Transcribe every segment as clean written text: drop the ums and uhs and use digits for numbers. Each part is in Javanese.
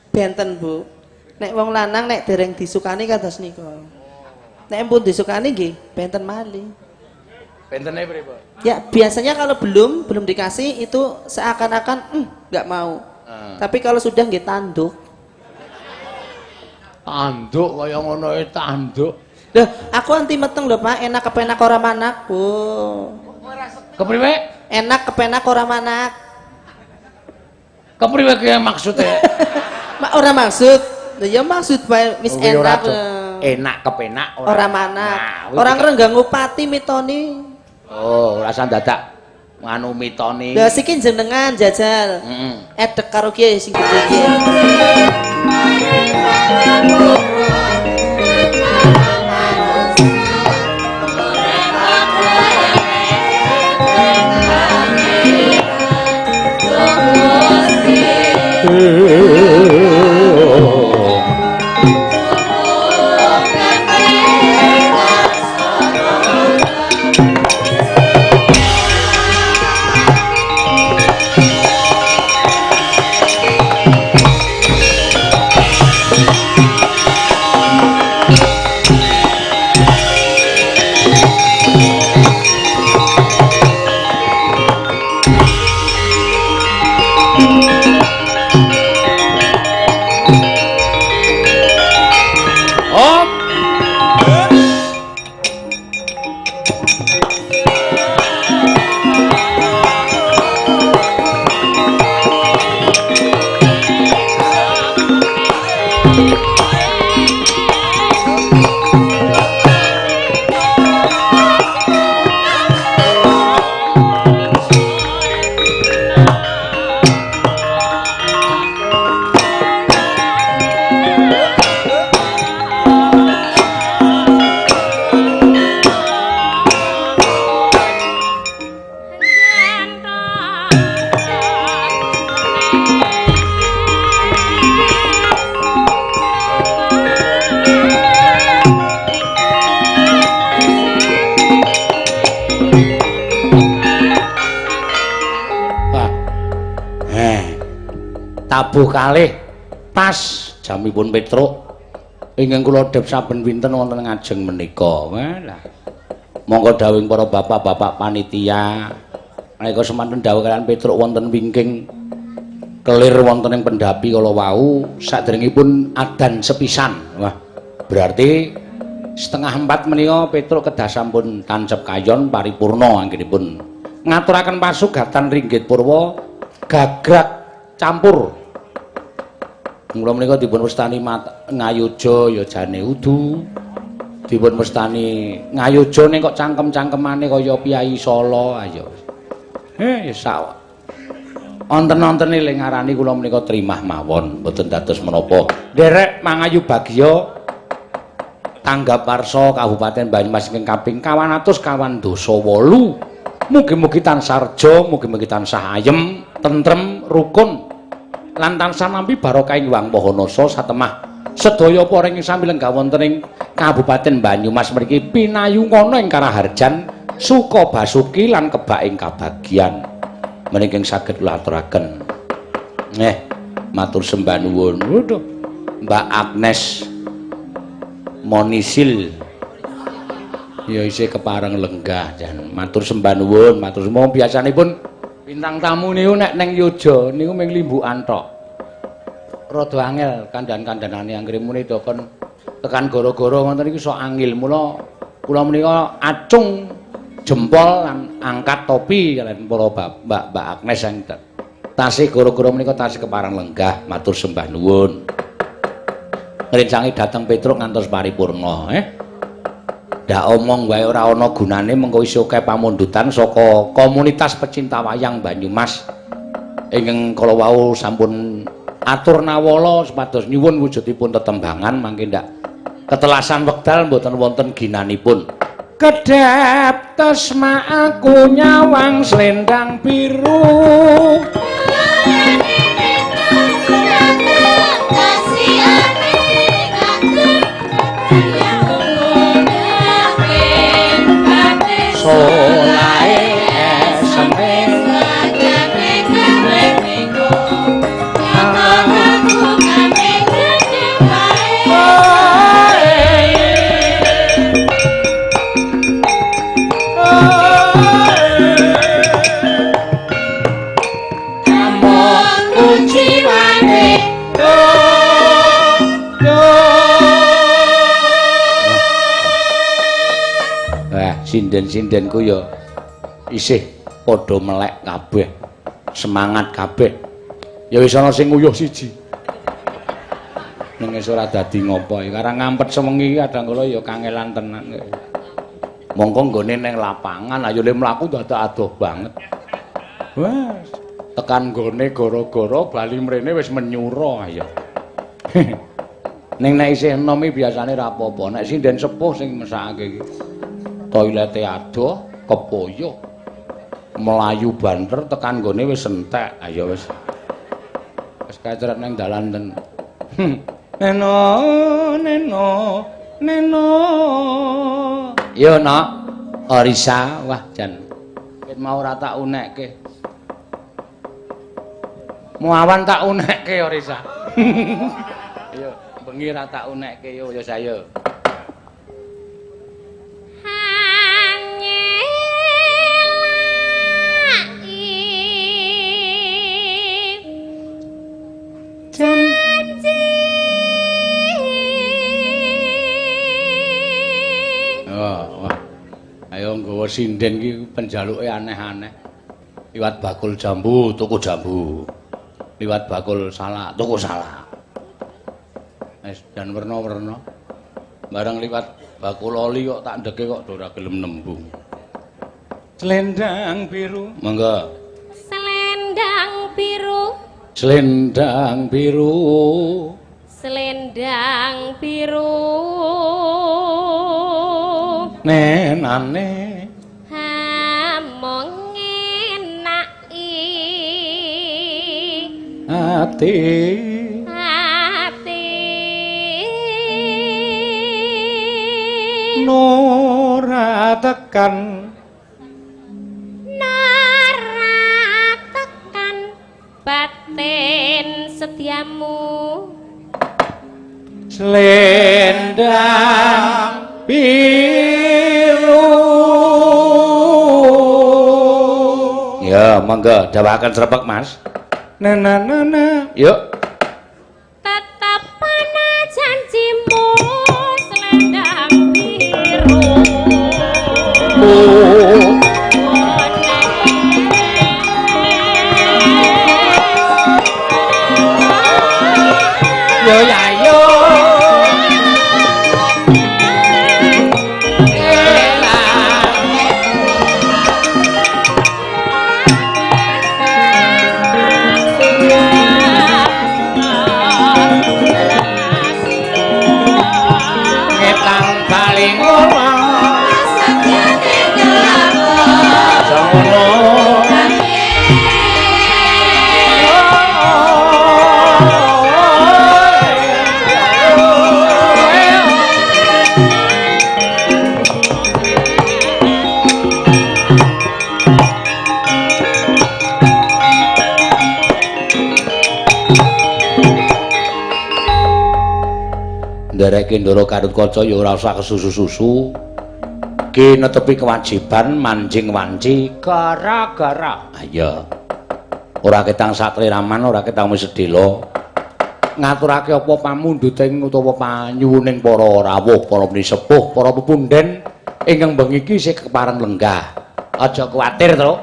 Benten, Bu. Nek wong lanang nek dereng disukani kados nika. Nek pun disukani nggih benten malih. Bentene pripun? Ya, biasanya kalau belum dikasih itu seakan-akan nggak mau. Tapi kalau sudah nggih tanduk. Tanduk kaya ngono e tanduk. Loh, aku anti meteng lho, Pak. Enak kepenak ora manak, Bu. Kepriwe? Enak kepenak ora manak. Kepriwe ki maksude? Mak ora maksud. Lho ya maksud bae wis enak. Enak kepenak ora manak. Ora ngrenggang ngupati mitoni. Oh, ora usah dadak nganu mitoni. Lha siki jenengan jajal. Heeh. Edek karo kiye sing gedhe iki. Tabuh kalih pas jamipun Petruk ingkang kula dhep saben pinten wonten ngajeng menika. Walah. Monggo dawuhing para bapak-bapak panitia menika semanten dawuh kalian Petruk wonten wingking kelir wonten ing pendhapi kala wau saderengipun adan sepisan. Wah, berarti 3:30 menika Petruk kedah sampun tancep kayon paripurna anggenipun ngaturaken pasugatan ringgit purwa gagrak campur. Mula menika dipun wastani Ngayuja ya jane udu. Dipun wastani Ngayuja ning kok cangkem-cangkemane kaya Piyai Solo ayo. Ya sak. Wonten-wontene le ngarani kula menika trimah mawon, mboten dados menapa. Nderek mangayu bagya tanggap warsa Kabupaten Banyumas ingkang kaping 228. Mugi-mugi tansah reja, mugi-mugi tansah ayem, tentrem, rukun lan tansah nampi barokah ing Hyang Maha Nasa satemah sedaya para ing sami lenggah wonten ing Kabupaten Banyumas mriki pinayungana ing karaharjan suka basuki lan kebak ing kabagyan. Menika ing saged kula aturaken. Matur sembah nuwun. Waduh, Mbak Agnes Monisil ya isih kepareng lenggah jan. Matur sembah nuwun, matur sembah. Biasanipun bintang tamu niku nek neng Yojo niku mung limbukan tok. Rada angel kandhan-kandhanane anggere muni dokon tekan goro-goro ngoten niku sok angil. Mula kula menika acung jempol lan angkat topi kalian para Mbak Agnes yang tasih goro-goro menika tasih kepareng lenggah. Matur sembah nuwun. Ngrencangi dhateng Petruk ngantos paripurna, Ndak omong wae ora ana gunane mengko isih akeh pamundutan saka komunitas pecinta wayang Banyumas ingkang kala wau sampun atur nawala supados nyuwun wujudipun tetembangan mangke ndak ketelasan wekdal mboten wonten ginanipun. Kedhep tesma aku nyawang slendang biru. Solae eseme Sinden-sindenku ya isih padha melek kabeh. Semangat kabeh. Ya wis ana sing nguyuh siji. Ning wis ora dadi ngopo. Karang ngampet sewengi kadang kala ya kangelan tenan. Mongko nggone ning lapangan ayo le mlaku dadak adoh banget. Wah, tekan nggone gara-gara bali mrene wis menyura ayo. Ning nek isih enom iki biasane ra apa-apa. Nek sinden sepuh sing mesakake iki. Toilete adoh, kepoyo. Melayu banter tekan nggone wis entek. Ayo wis. Wis kacret ning dalan ten. Neno, neno, neno. Yo nak, Orisa, wah jan. Wit mau ora tak unekke. Muawan tak unekke Orisa. Yo, bengi ra tak unekke yo yo saya. Oh, wah. Ayo nggawa sinden iki penjaluke aneh-aneh. Liwat bakul jambu, tuku jambu. Liwat bakul salak, tuku salak. Wis jan werna-werna. Bareng liwat bakul oli kok tak ndeke kok ora gelem nembung. Selendang biru. Monggo. Selendang biru. Selendang biru. Selendang biru. Nenane hamong ngenaki ati ati nora tekan nora tekan batin setiamu. Selendang biru. Ya, monggo dawaken srepek, Mas. Na na na na. Yuk. Tetep ana janjimu selendang biru. Oh. Yo ya yo. Ndereke Ndara Gatotkaca ya ora usah kesusu-susu. Ki netepi kewajiban manjing wanci gara-gara. Ayo. Ora ketang satriraman, ora ketang wis sedhela. Ngaturake apa pamundhuting utawa panyuwuning para rawuh, para pinisepuh, para pepunden ingkang bengi iki isih kepareng lenggah. Aja kuwatir, Truk.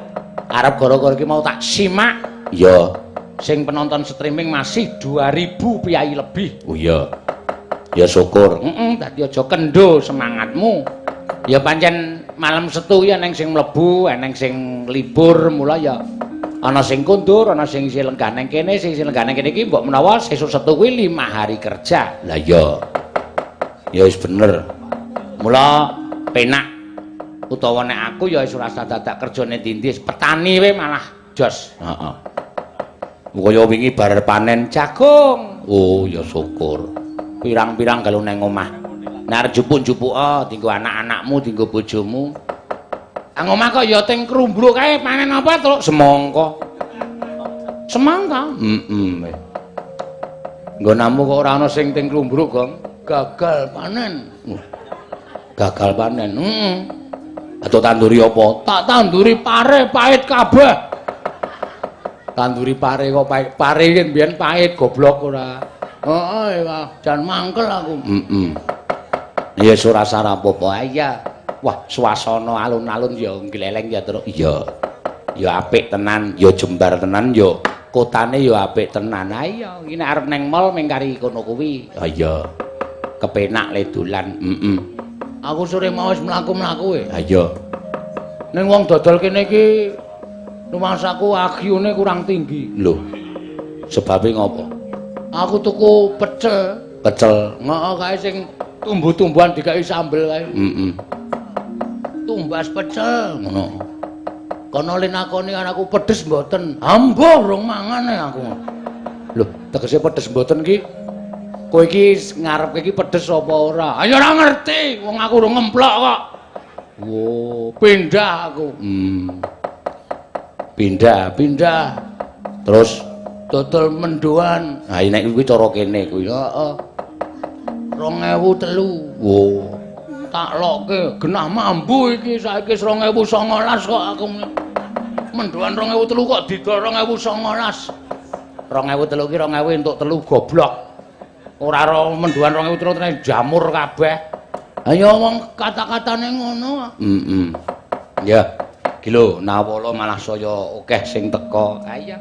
Arep gara-gara iki mau tak simak. Iya. Sing penonton streaming masih 2000 piyai lebih. Oh iya. Ya syukur. Heeh, dadi aja kendho semangatmu. Ya pancen malam Setu ya eneng sing mlebu, eneng sing libur, mula ya ana sing kondur, ana sing isih lenggah nang kene, sing isih lenggah nang kene iki mbok menawa sesuk Setu kuwi 5 hari kerja. Lah iya. Ya wis bener. Mula penak utawa nek aku ya wis ora usah dadak kerjane ndi-ndi, petani wae malah jos. Heeh. Kaya wingi bar panen jagung. Oh ya syukur. Pirang-pirang kalau neng omah. Nek arep jupuk-jupuka dienggo anak-anakmu, dienggo bojomu. Nang omah kok ya teng krumbruk kae panen apa, Truk? Semangka. Semangka? Heeh. Nggonamu kok ora ana sing teng krumbruk, Gong? Gagal panen. Gagal panen. Heeh. Atau tanduri apa? Tak tanduri pare pahit kabeh. Tanduri pare kok pahit. Pare iki mbiyen pahit goblok ora. Heeh, jan mangkel aku. Heeh. Ya ora sarah apa-apa. Iya. Wah, suasana alun-alun ya gleleng ya, Truk. Iya. Ya apik tenan, ya jembar tenan ya. Kotane ya apik tenan. Ha iya, iki nek arep neng mall mung kari kono kuwi. Ha iya. Kepenak le dolan. Heeh. Aku sore mau wis mlaku-mlaku e. Ha iya. Ning wong dodol kene iki rumangsaku agyune kurang tinggi. Lho. Sebabe ngopo? Aku tuku pecel. Pecel. Heeh, kae sing tumbuh-tumbuhan dikai sambel kae. Heeh. Tumbas pecel ngono. Kono linakoni anakku pedes mboten. Ambuh rong mangan e aku. Lho, tegese pedes mboten ki? Kowe iki ngarepke iki pedes apa ora? Ayo ora ngerti, wong aku urung ngemplok kok. Wo, pindah aku. Pindah, pindah. Terus dodol mendoan. Ha nek kuwi cara kene kuwi. Heeh. 2003. Wo, tak lokke genah mambu iki saiki 2019 kok aku. Mendoan 2003 kok didol 2019. 2003 ki 2000 entuk telu goblok. Ora ro mendoan 2003 terus jamur kabeh. Ayo wong kata-katane ngono. Heeh. Ya. Iki lho nawala malah saya akeh sing teka. Ha iya.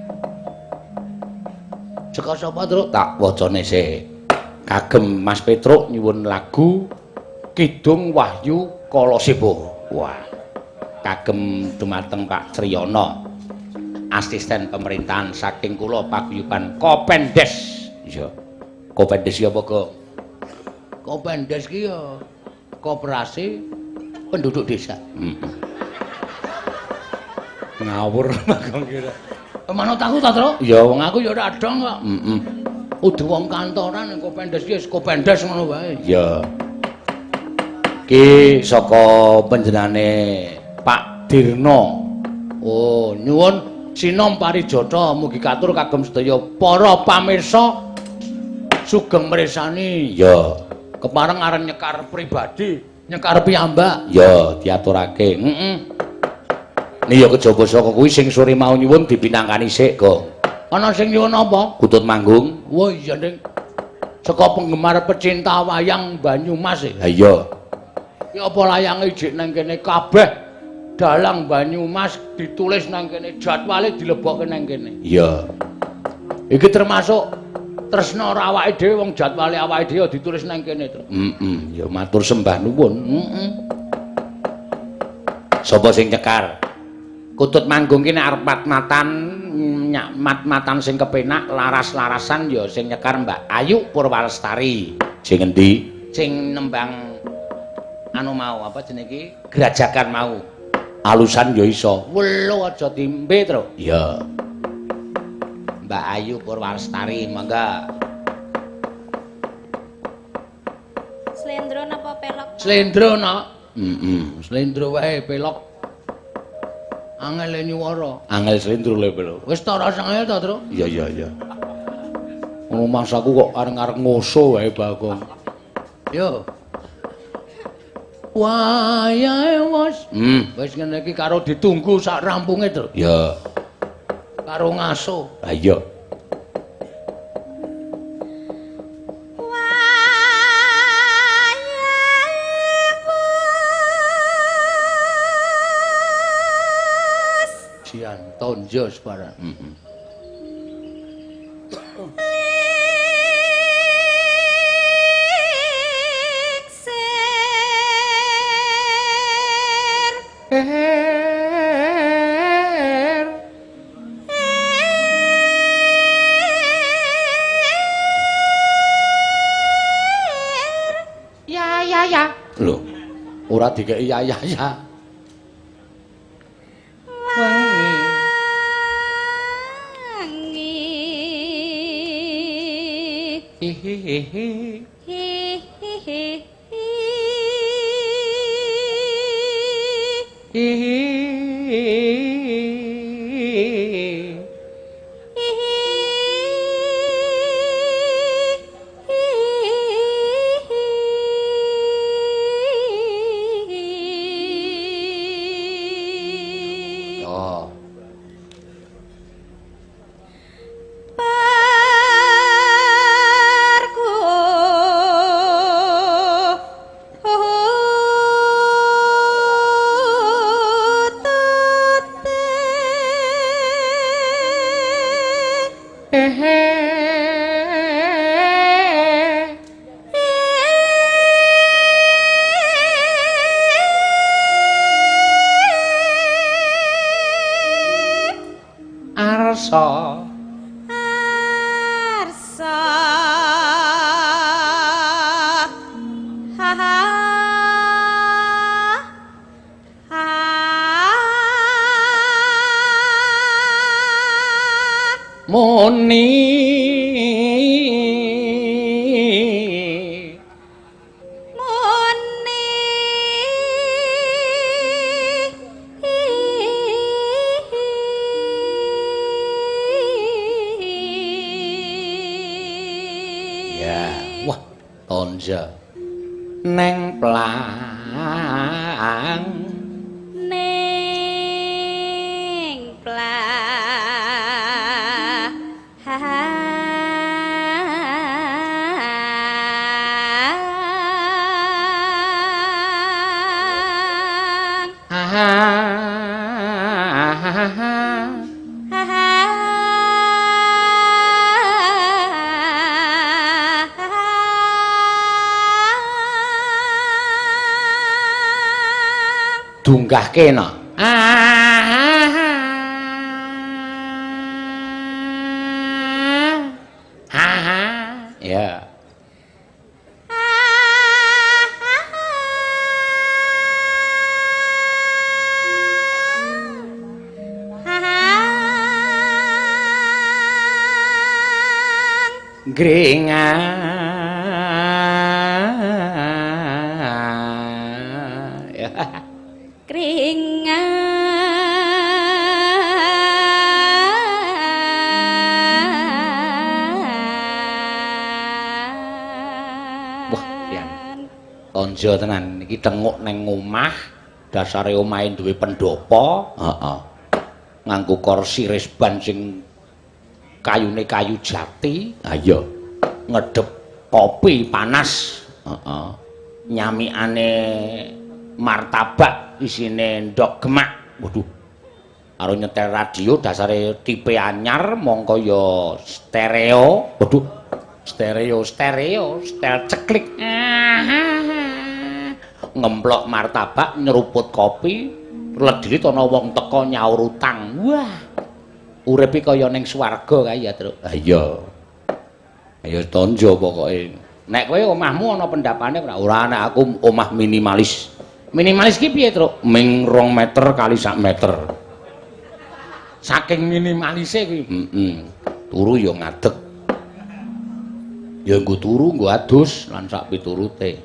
Saka sapa, Truk? Tak wacane sik. Kagem Mas Petruk nyuwun lagu Kidung Wahyu Kalasiba. Wah. Kagem dumateng Pak Triyono, asisten pemerintahan saking kula paguyuban Kopendes. Iya. Kopendes ya apa, Gong? Kopendes ki ya koperasi penduduk desa. Heeh. Ngawur Bagong kira. Manut aku ta, Truk? Ya wong aku ya ora dong kok. Heeh. Kudu wong kantoran Kopendes ki wis Kopendes ngono wae. Ya. Ki saka panjenengane Pak Dirno. Oh, nyuwun sinom parijata mugi katur kagem sedaya para pamirsa sugeng mresani. Ya. Kepareng arep nyekar pribadi, nyekar piyambak. Ya, diaturake. Heeh. Nih ya kejaba saka kuwi sing sore mau nyuwun dipinangkani sik, Gong. Ana sing nyuwun apa? Kutut manggung. Wah, iya, Ning. Saka penggemar pecinta wayang Banyumas e. Ha iya. Ki apa layange ijik nang kene kabeh dalang Banyumas ditulis nang kene, jadwale dilebokke nang kene. Iya. Iki termasuk tresna ora awake dhewe wong jadwale awake dhewe ditulis nang kene, Truk. Heeh, ya matur sembah nuwun. Heeh. Sapa sing nyekar? Kutut manggung ki nek arep mat-matan, mat-matan sing kepenak, laras-larasan ya sing nyekar Mbak Ayu Purwalestari. Sing endi? Sing nembang anu mau apa jenenge iki? Grajagan mau. Alusan ya iso. Welo aja dimbe, Truk. Iya. Mbak Ayu Purwalestari, mangga. Slendro napa pelok? Slendro, Nak. Heeh. Slendro wae pelok. Angel nyuwara. Angel slendro le pelok. Wis ta ora angel ta, Truk? Iya, iya, iya. Ngono masaku kok areng-areng ngoso wae, Bagong. Yo. Wayahe wis. Wis ngene iki karo ditunggu sak rampunge, Truk. Ya. Karo ngaso. Ha iya. Jian tonjo sebarang. Heeh. Ya ya ya. Lho, ora dikeki ya ya ya. Wangi. Hihihi. Hihihi. Hihihi. Oh. Parku Muni muni ya wah tonja neng plang ning plang dunggahke no. Ya. Gringan. Ya. Kringan. Wah, pian. Tonjo tenan iki tenguk neng omah, dasare omahe duwe pendopo, heeh. Nganggo kursi resban sing kayune kayu jati, ha iya. Ngedep kopi panas, heeh. Nyamikane martabak isine ndok gemak. Waduh. Karo nyetel radio dasare tipe anyar mongko ya stereo. Waduh. Stereo stereo, setel ceklik. Ngemplok martabak, nyeruput kopi, ledilit ana wong teka nyaur utang. Wah. Urip iki kaya ning swarga kae ya, Truk. Ha iya. Ayo tonjo pokoke. Nek kowe omahmu ana pendapane ora? Ora, nek aku omah minimalis. Minimalis ki piye, Truk? Ming 2 meter kali 1 meter. Saking minimalise kuwi. Heeh. Turu ya ngadeg. Ya nggo turu, nggo adus lan sak piturute.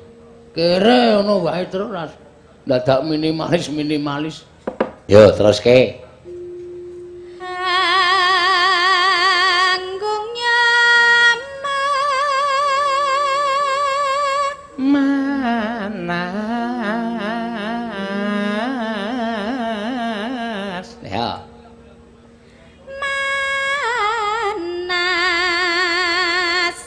Kere ngono wae, Truk, ras. Dadak minimalis-minimalis. Yo teruske. Manas. Ya. Manas.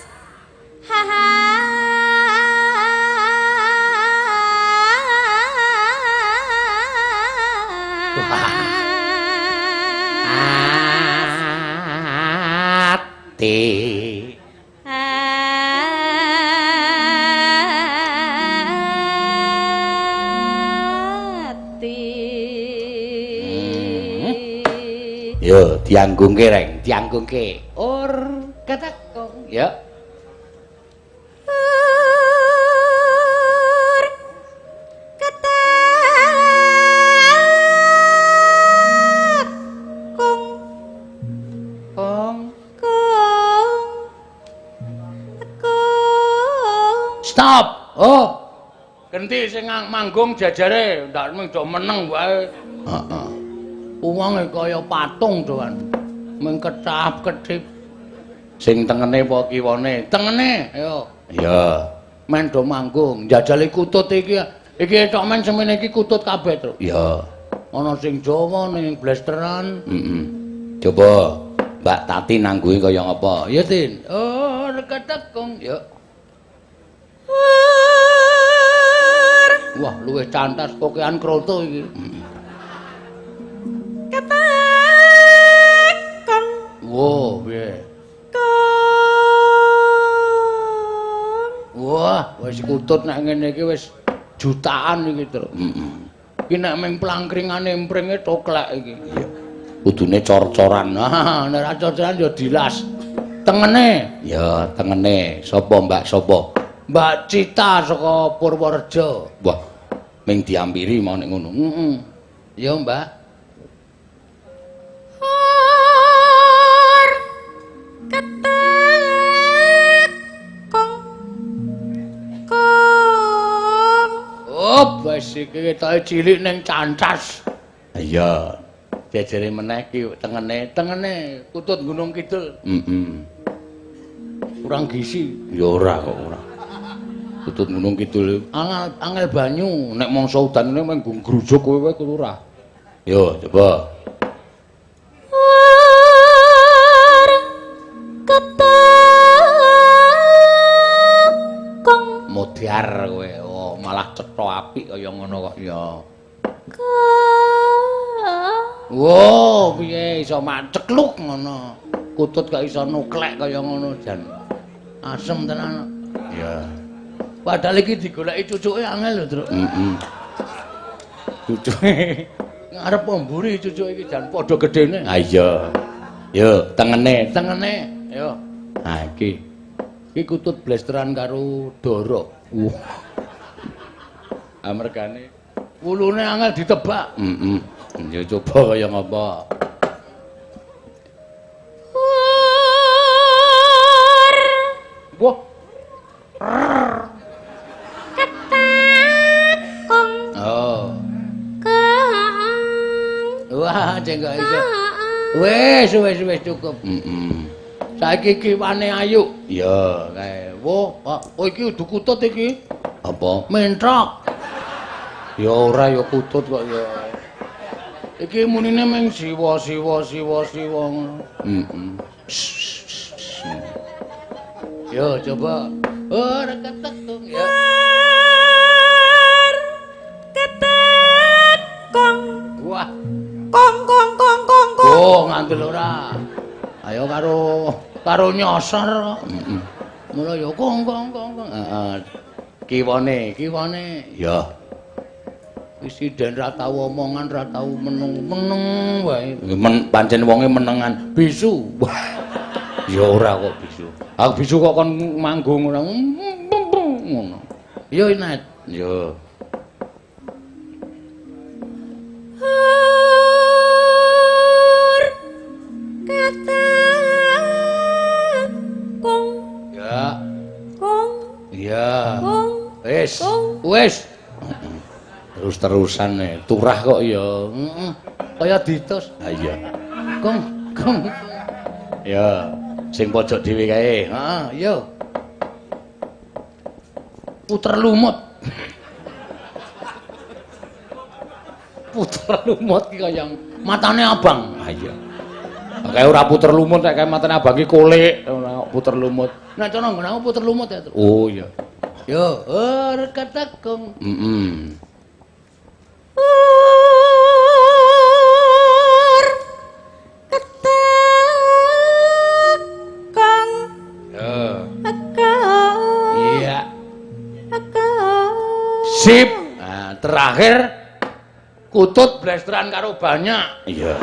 Ati. Yo dianggungke reng, dianggungke. Or katakong. Ya. Or katakong. Kong. Kong. Kong. Stop. Oh. Genti sing manggung jajare, ndak mung do meneng wae. Heeh. Wong kaya patung doan. Mung ketap-ketip. Sing tengene apa kiwane? Tengene, ayo. Iya. Men do manggung, njajali kutut iki. Iki tok men semene iki kutut kabeh, Truk. Iya. Ana sing Jawa, ana sing blesteran. Heeh. Coba Mbak Tati nangguhi kaya ngapa? Ya, Tin. Oh, ketekung, ya. Wah, luwih cantas kokean kroto iki. Ketekung. Wo, piye? Kong. Wah, wis kutut nek ngene iki wis jutaan iki, Truk. Heeh. Iki nek ming plangkringane empringe toklek iki. Iya. Kudune cor-coran. Nah, nek ora cor-coran ya dilas. Tengene. Ya, tengene. Sapa, Mbak? Sapa? Mbak Cita saka Purworejo. Wah, ming diampiri mau nek ngono. Heeh. Ya, Mbak. Or Wis iki ketoke cilik ning cancas. Iya. Jejere meneh iki tengene, tengene kutut Gunung Kidul. Heeh. Kurang gizi. Ya ora kok ora. Kutut Gunung Kidul angel angel banyu nek mangsa udan ngene mung ngrujuk kowe wae kudu ora. Yo coba. Ketekong Modar kowe. Oh, malah cetha apik kaya ngono kok ya. Wo, piye iso macekluk ngono. Kutut kok iso nuklek kaya ngono jan. Asem tenan. Iya. Padahal iki digoleki cucuke angel lho, Truk. Heeh. Cucuke ngarep mburi cucuke iki jan padha gedene. Ha iya. Yo, tengene, tengene. Yo. Ha iki. Iki kutut blesteran karo dara. Wah. Amergane wulune angel ditebak. Heeh. Ya coba kaya ngapa. Wah. Ketekong. Oh. Kang. Wah, jeng gak iso. Wis, wis, wis cukup. Heeh. Saiki kiwane ayu. Iya, kae. Wo, oh iki udu kutut iki. Apa? Mentrok. Ya ora ya kutut kok ya. Iki munine mung siwa siwa siwa siwa ngono. Heeh. Yo coba. Oh, ketekung ya. Ketekung. Wah. Kong kong kong kong kong. Oh, ngandel ora. Ayo karo karo nyosor. Heeh. Mula ya kong kong kong kong. Heeh. Kiwane, kiwane. Ya. Isi den ra tau omongan, ra tau meneng, meneng wae. Men pancen wonge menengan. Bisu. Ya ora kok bisu. Aku bisu kok kon manggung ora ngono. Yo Inet. Yo. Ketekung. Ya. Kong. Iya. Kong. Wis. Wis. Terus-terusan e turah kok ya. Heeh. Kaya ditus. Ha iya. Kong, kong. Ya, sing pojok dhewe kae. Heeh, yo. Puter lumut. Puter lumut ki kaya matane abang. Ha iya. Kae ora puter lumut nek kae matane abang ki kolik, ora puter lumut. Nek cara nggon aku puter lumut ya, Truk. Oh iya. Yo, ora ketekung. Heeh. Ketekung. Yo. Kong. Iya. Sip. Nah, terakhir kutut blesteran karo banyak. Iya.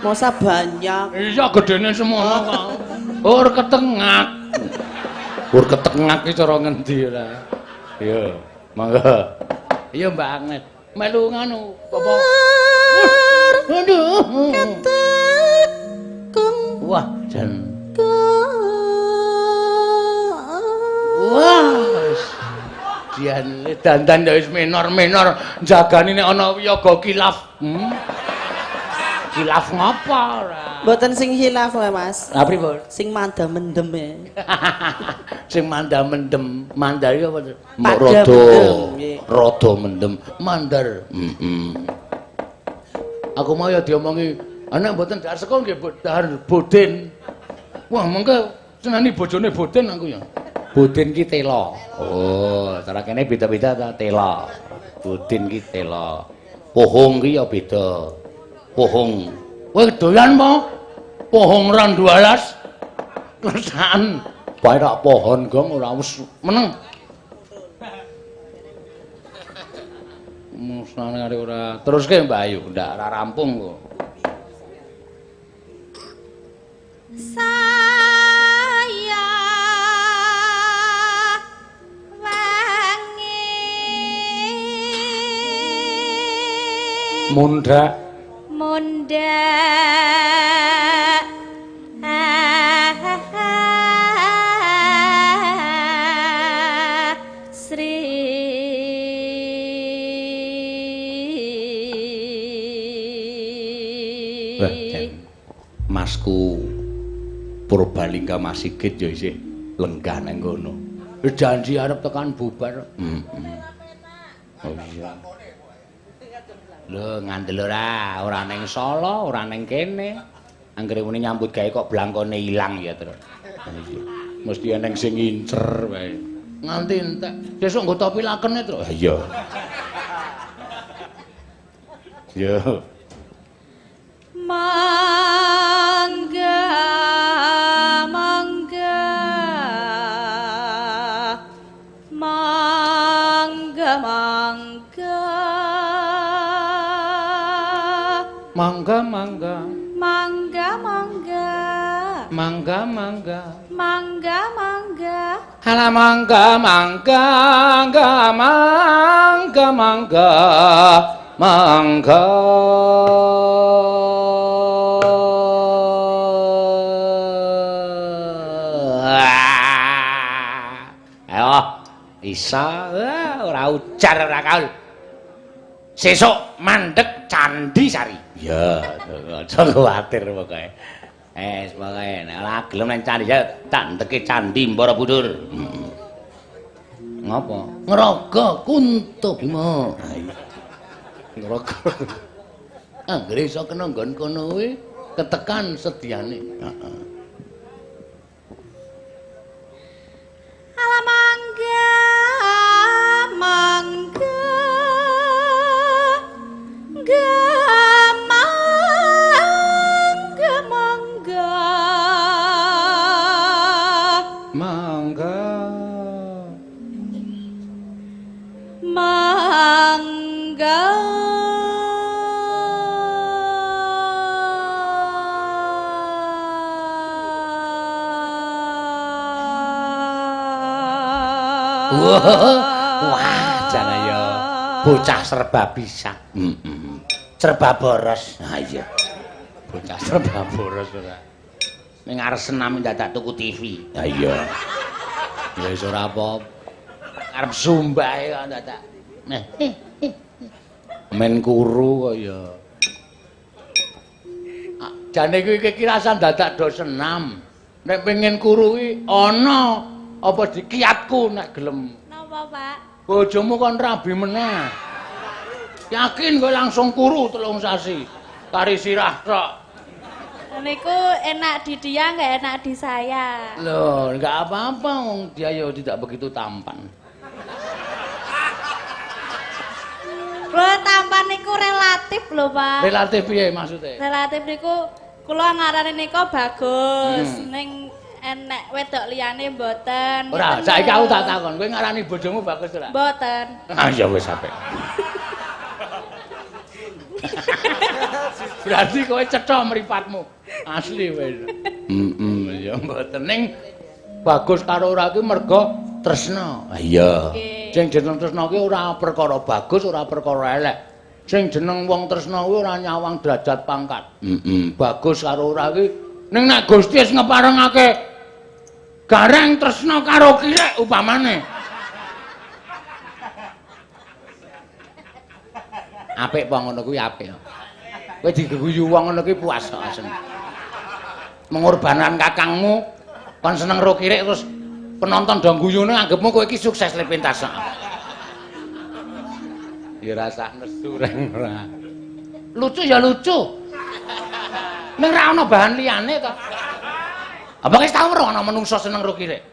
Masa banyak. Iya, gedene semono kok. Ur ketengak. Ur ketengak iki cara ngendi ora? Iya, mangga. Iya, Mbak Agnes. Melu nganu apa? Aduh. Ketekung. Wah, jan. Wah. Dian dandan ya wis minor-minor jagani nek ana wiyaga kilaf. Kilaf ngapa ora? Mboten sing hilaf lho, Mas. Lah pripun? Sing manda mendem e. Sing manda mendem, mandar iki apa? Mbok Pada rada mendem, nggih. rada mendem. Mandar. Heeh. Aku mau ya diomongi, anak mboten dahar saka nggih dahar boden. Wah, mengke senani bojone boden aku ya. Boden ki tela. Oh, cara kene beda-beda ta tela. Boden ki tela. Pohong ki ya beda. Pohong. Kowe doyan po? Pohong randualas. Kersaan. Bae rak pohon gong ora wis meneng. Musnane karo ora. Teruske Mbak Ayu, ndak ora rampung kok. Saya wangi mundhak mundhak Sri. Masku Purbalingga Mas Sigit ya isih lenggah nang kono. Wis janji arep tekan bubar. Heeh. Oh iya. Lho ngandel ora, ora ning Solo, ora ning kene. Anggere muni nyambut gawe kok blangkone ilang ya, Tru. Iya. Mesti eneng sing ngincer wae. Nganti entek. Sesuk nggo topi lakene, Tru. Iya. Yo. Mangga mangga mangga mangga mangga mangga mangga mangga mangga mangga mangga mangga hala mangga mangga mangga mangga mangga mangga. Ayo isa ora ujar ora kaul. Sesuk mandek Candi Sari. Ya, aja kuwatir pokoke. Pokoke nek ora gelem nang candi tak ndeke Candi Borobudur. Ngopo? Ngraga Kunto Bima. Ngraga. Anggere iso kena nggon kono kuwi ketekan sediane. Heeh. Ala mangga mangga mangga mangga mangga mangga. Wah, jane ya bocah serba bisa. Heeh. Serba boros. Ha iya. Bocah serba boros ora. Ning arep senam dadak tuku TV. Ha iya. Ya wis ora apa-apa. Arep sumbahe kok dadak. Nah, men kuru kok ya. Jane kuwi iki rasan dadak do senam. Nek pengen kuru kuwi ana apa dikiatku nek gelem. Napa, Pak? Bojomu kon rabi meneh. Yakin kowe langsung kuru 3 sasi. Kari sirah tok. Niku enak di dia, nggak enak di saya. Loh, nggak apa-apa wong dia ya tidak begitu tampan. Lho, tampan niku relatif lho, Pak. Relatif piye maksudnya? Relatif niku kula ngarani nika bagus, ning enek wedok liyane mboten. Ora, saiki aku tak takon, kowe ngarani bojomu bagus ora? Mboten. Ah ya wis apik. Berarti kowe cetha mripatmu. Asli wis. Heeh, ya mboten ning bagus karo ora ki mergo tresna. Ah iya. Sing jeneng tresna ki ora perkara bagus, ora perkara elek. Sing jeneng wong tresna kuwi ora nyawang derajat pangkat. Heeh. Bagus karo ora ki ning nek Gusti wis ngeparengake gareng tresna karo kirek upamane. Apik apa ngono kuwi apik. Kowe digeguyu wong ngono kuwi puas kok asem. Mengorbankan kakangmu kon seneng ro kirek terus penonton do guyune anggepmu kowe iki sukses le pentas. Ya rasah nesu reng ora. Lucu ya lucu. Ning ra ono bahan liyane to. Apa wis tau ora ana menungso seneng ro kirek?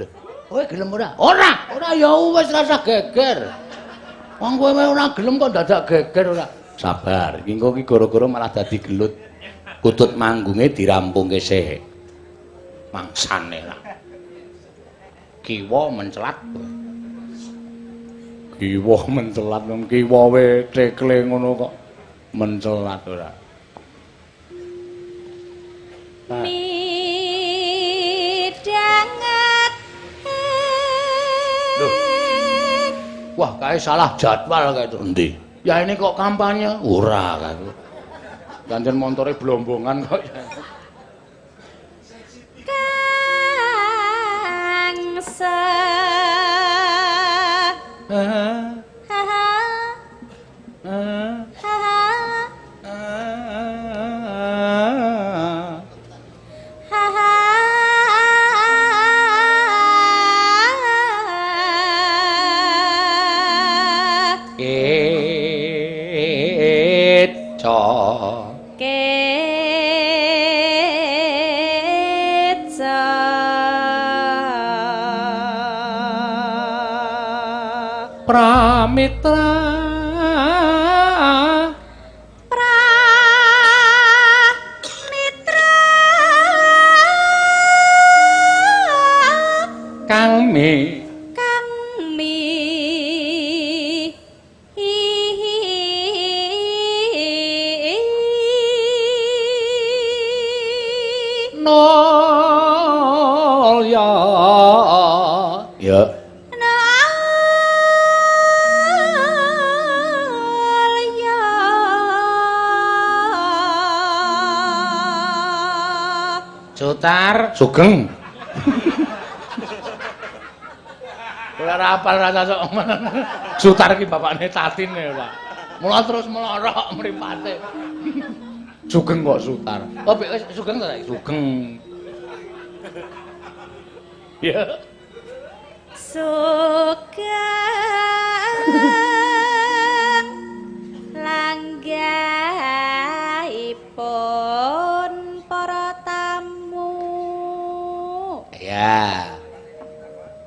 Lho, kowe gelem ora? Ora, ora ya wis rasah geger. Wong kowe ora gelem kok dadak geger ora. Sabar, iki engko ki gara-gara malah dadi gelut. Kutut manggunge dirampungke sik. Mangsane lah. Kiwa mencelat. Kiwa mencelat wong kiwa we tekle ngono kok mencelat ora. Midanget. Loh. Wah, kae salah jadwal kae itu. Endi? Ya ini kok kampanye? Ora kae. Ganjen montore blombongan kok. Kang se ha ha ha ha. Pramitra Pramitra kang mi kang mi nol ya Ya. Nol ya Sutar Sugeng. Ora apal rasa sok. Sutar iki bapakne Tatin ya, Pak. Mula terus melorok mripate. Sugeng kok Sutar. Oh, wis Sugeng ta saiki? Sugeng. Ya. Sugeng langgahipun para tamu. Ya.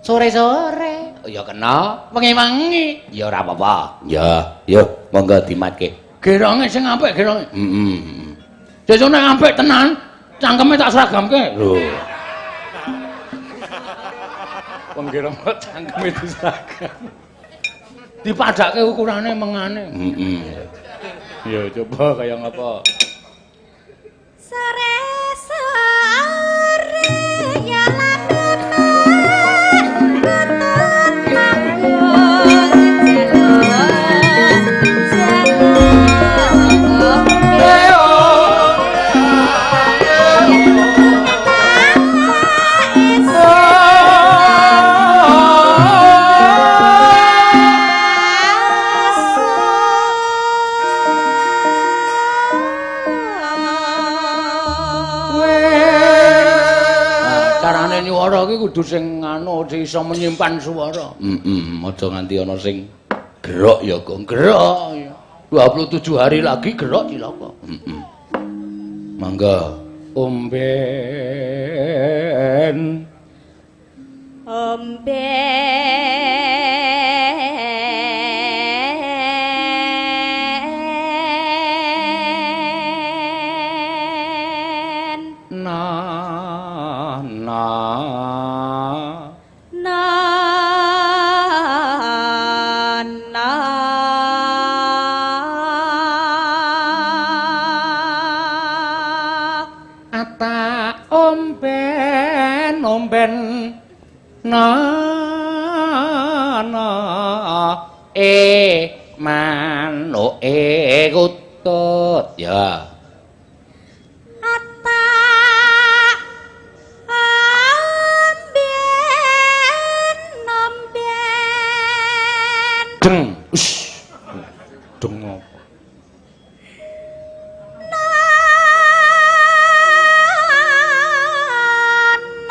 Sore-sore. Oh, ya kena. Wengi-wengi. Ya ora apa-apa. Ya, yo monggo dimatke. Geronge sing apik geronge. Heeh. Sesuk nek apik tenan, cangkeme tak seragamke. Lho. Wong gerong kok cangkeme diseragam. Dipadhake ukurane mengane. Heeh. Ya coba kaya ngapa. Sore sore ya Carane nyuwara iki kudu sing anu sing iso menyimpan suara. Heeh, aja nganti ana sing gerok ya, Gong. Gerok ya. 27 hari lagi gerok cilaka. Heeh. Mangga. Omben. Omben Na na na na ata omben omben na na E manuke kutut. Ya. Ata omben omben deng. Ush. Deng apa? Na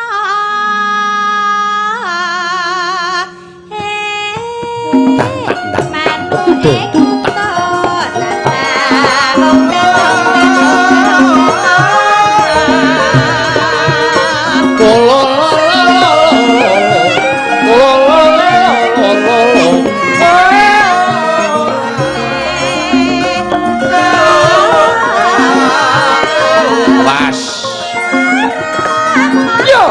na he manuke kutut ata omben omben Was. Yo.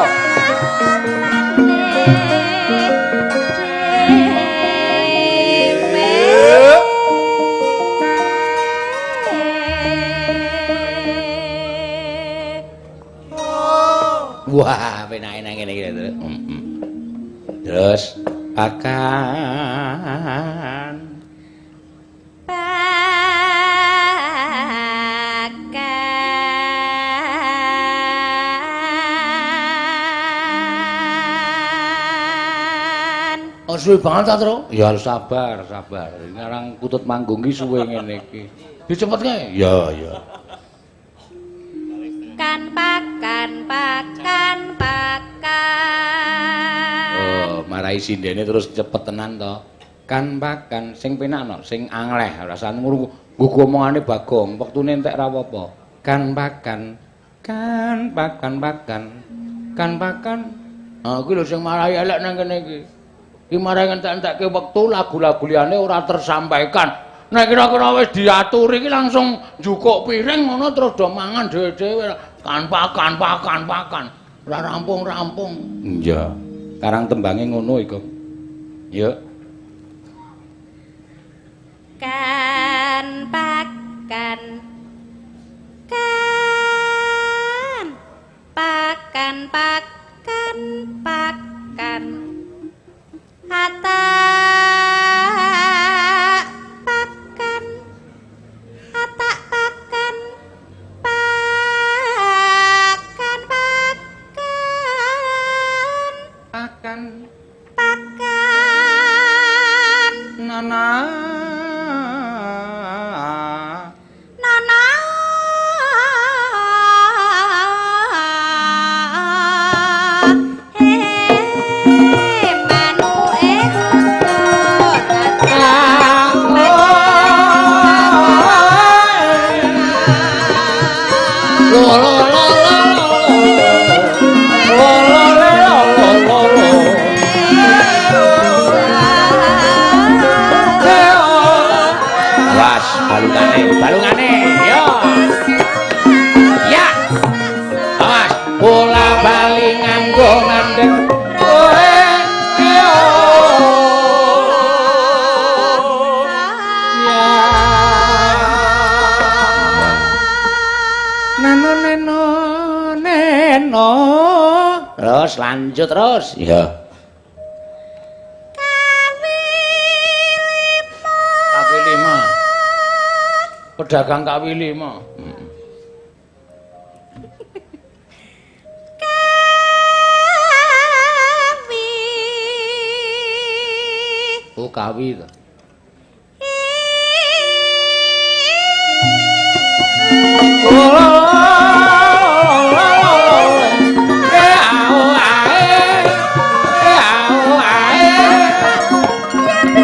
Wah, penake nang ngene iki lho. Heeh. Terus pakan. Pakan. Oh, suwe banget ta, Tru? Ya harus sabar, sabar. Ngarang kutut manggung ki suwe ngene iki. Dicepetke. Ya, ya. Kan pakan pakan pakan. Oh, marai sindene terus cepet tenan to. Kan pakan sing penak no, sing angleh rasane ngrungu nggugu omongane Bagong, wektune entek ra apa-apa. Kan pakan, kan pakan pakan. Kan pakan. Ah, kuwi lho sing marai elek nang kene iki. Iki marang entek-entekke wektu lagu-lagu liyane ora tersampaikan. Nek kira-kira wis diaturi iki langsung njukuk piring ngono terus do mangan dhewe-dhewe. Kan pakan pakan pakan. Ora rampung-rampung. Iya. Karang tembange ngono iku. Yuk. Kan pakan. Kan pakan pakan pakan. Atak pakan. Atak pakan. Pakan pakan. Pakan pakan. Nana nana he manuke lo lo lo lo lo lo lo lo. Was balungane, balungane. Yo. Ya. Awas, bola bali nganggo ngandhek. Oe yo. Ya. Nano neno neno. Terus lanjut terus. Iya. Kaki lima. Pedagang KW 5. Kawi. Oh, kawi to.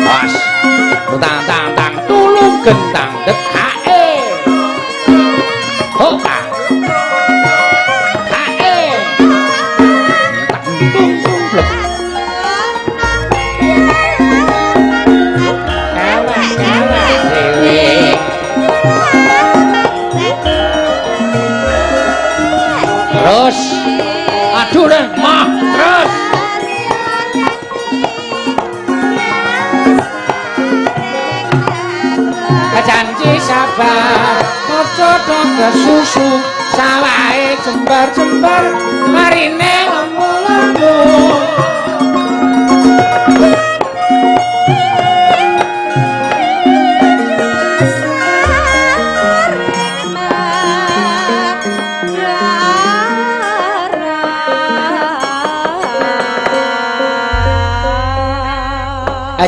Was. Tang tang tang tulung gentang dek hae. Hopa. Hae. Tang tung tung blek. Kalah kalah dewe. Terus. Aduh deh, mah terus. Janji sabar, aja do kesusu, sawahe jembar-jembar, marine lemu-lemu.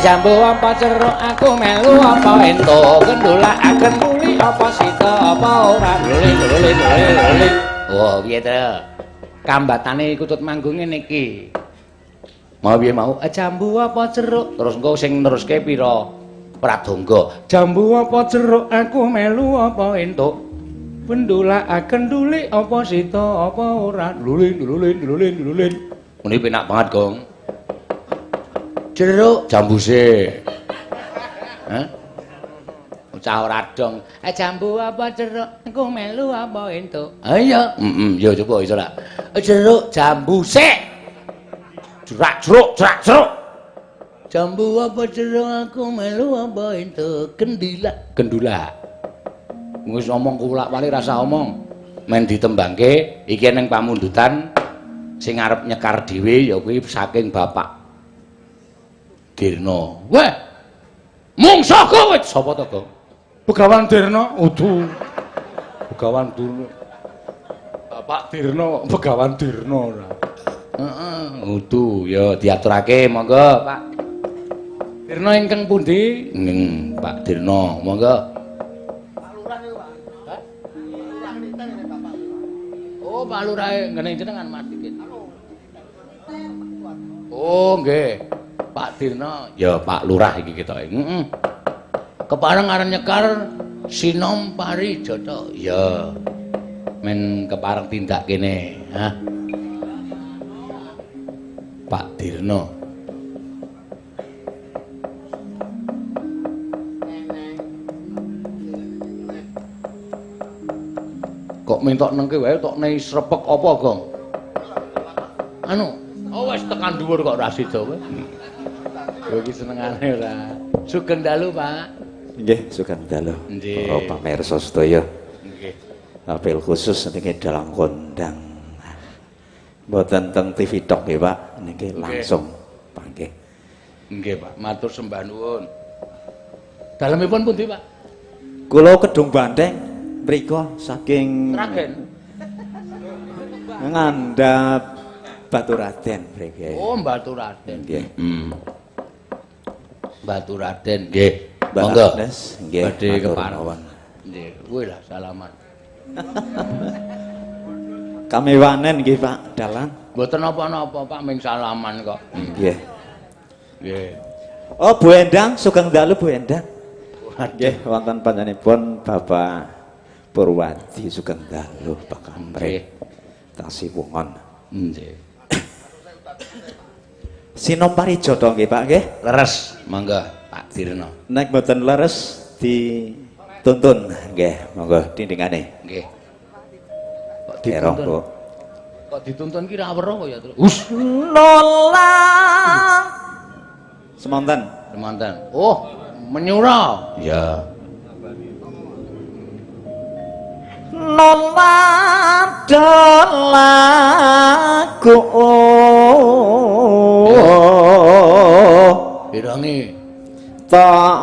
Jambu apa jeruk aku melu apa entuk gendulakaken kuli apa sida apa ora luli luli luli luli. Oh piye to? Kambatane kutut manggung ngene iki. Mau piye mau? Jambu apa jeruk? Terus engko sing neruske pira? Pradonga. Jambu apa jeruk aku melu apa entuk gendulakaken duli apa sida apa ora luli luli luli luli. Muni penak banget, Gong. Jeruk jambu sik. Hah? Cah ora dong. Jambu apa jeruk aku melu apa entuk. Ha iya. Heeh, ya coba iso lah. Jeruk jambu sik. Jerak jeruk, jerak jeruk. Jambu apa jeruk aku melu apa entuk kendila. Kendula. Wis ngomong kulak-walik rasa omong. Men ditembangke iki ning pamundutan sing arep nyekar dhewe ya kuwi saking Bapak Dirna. Weh. Mungsuh kowe sapa to, Gong? Begawan Dirna. Udu. Begawan Dirna. Bapak Dirna, Begawan Dirna ora. Heeh, udu ya diaturake monggo, Pak. Dirna ingkang pundi? Pak Dirna, monggo. Pak Lurah niku, Pak. Hah? Lurah niten Bapak. Oh, Pak Lurah ngene jenengan Mas dikit. Oh, nggih. Pak Dirna, ya Pak Lurah iki ketoke. Heeh. Kepareng arep nyekar Sinom Parijata. Ya. Men kepareng tindak kene, hah. Pak Dirna. Kok mintok nengke wae tok nei srepek apa, Gong? Anu, oh wis tekan dhuwur kok ora sida kowe. Kowe iki senengane ora. Sugeng dalu, Pak. Nggih, sugeng dalu. Nggih. Para pamirsa sedaya. Nggih. Apel khusus niki dalang kondang. Mboten teng TV tok nggih, Pak. Niki langsung panggih. Nggih, Pak. Matur sembah nuwun. Dalemipun pundi, Pak? Kula Kedung Banteng mriku saking Sragen. Ngandhap Baturaden mriki. Oh, Baturaden. Nggih. Baturaden nggih. Monggo. Nggih. Badhe kepareng. Nggih, kuwi lah salaman. Kamewanen nggih, Pak, dalang. Mboten napa-napa, Pak, ming salaman kok. Nggih. Nggih. Oh, Bu Endang, sugeng dalu Bu Endang. Nggih, wonten panjenenganipun Bapak Purwadi sugeng dalu Pak Kamre. Tasih wongon. Nggih. Sinom Parijoto nggih, Pak nggih. Leres, monggo Pak Dirno. Nek mboten leres dituntun nggih, monggo dindingane. Nggih. Kok dituntun? Kok dituntun ki ra weruh kok ya, Tru. Hus. Nolak. Semonten. Semonten. Oh, menyura. Iya. Nolak dolaku. Pirangi? Tama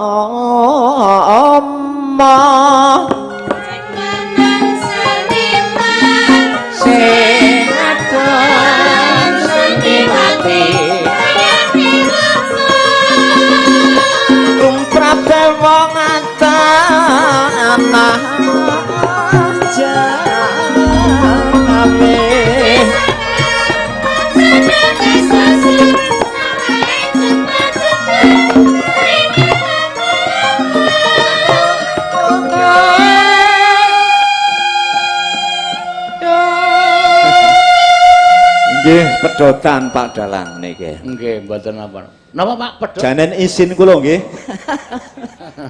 sing adon sentimati tumrape wong tanah jame. Nggih, pedotan Pak Dalang niki. Nggih, mboten napa. Napa Pak pedhot? Janen isin kula nggih.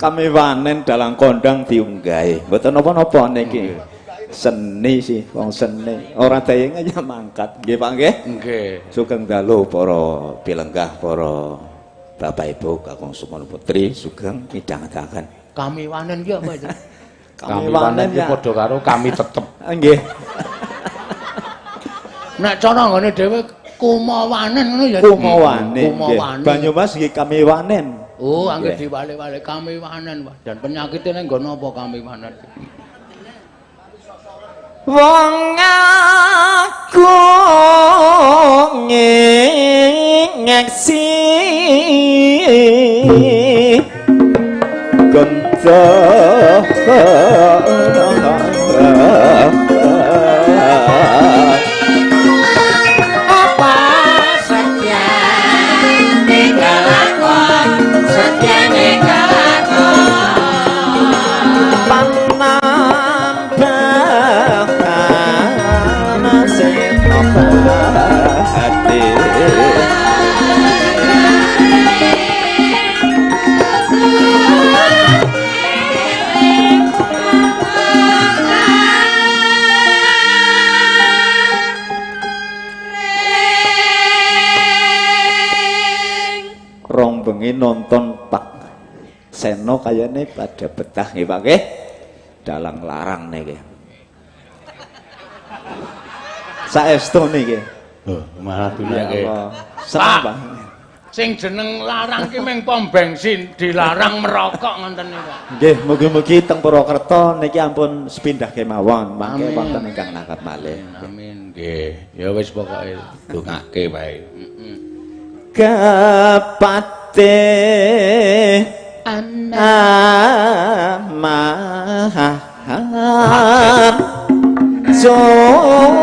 Kami wanen dalang kondang diunggahi. Mboten napa-napa niki. Seni sih, wong seni. Ora dayeng aja mangkat. Nggih Pak nggih? Nggih. Sugeng dalu para pilenggah, para bapak ibu kakung sumana putri sugeng midhangetaken. Kami wanen ki apa itu? Kami wanen ki padha karo kami tetep. Nggih. Nek cara nggone dhewe kumawanen ngono ya. Kumawanen. Kumawanen. Banyumas nggih kami wanen. Oh, anggere diwale-wale kami wanen. Dan penyakite ning nggon apa kami wanen? Wong aku ngeksi gonco. Rong bengi nonton Pak Seno kayane pada betah nggih Pak nggih. Dalang larang niki. Saestu niki. Lho, malah dunake. Seneng Pak. Sing jeneng larang ki mung pom bensin, dilarang merokok ngoten niku Pak. Nggih, mugi-mugi teng Purwokerto niki ampun sepindah kemawon, mangke wonten ingkang nangkap malih. Amin. Nggih. Ya wis pokoke dongake wae. Heeh. Kepate amahan joti.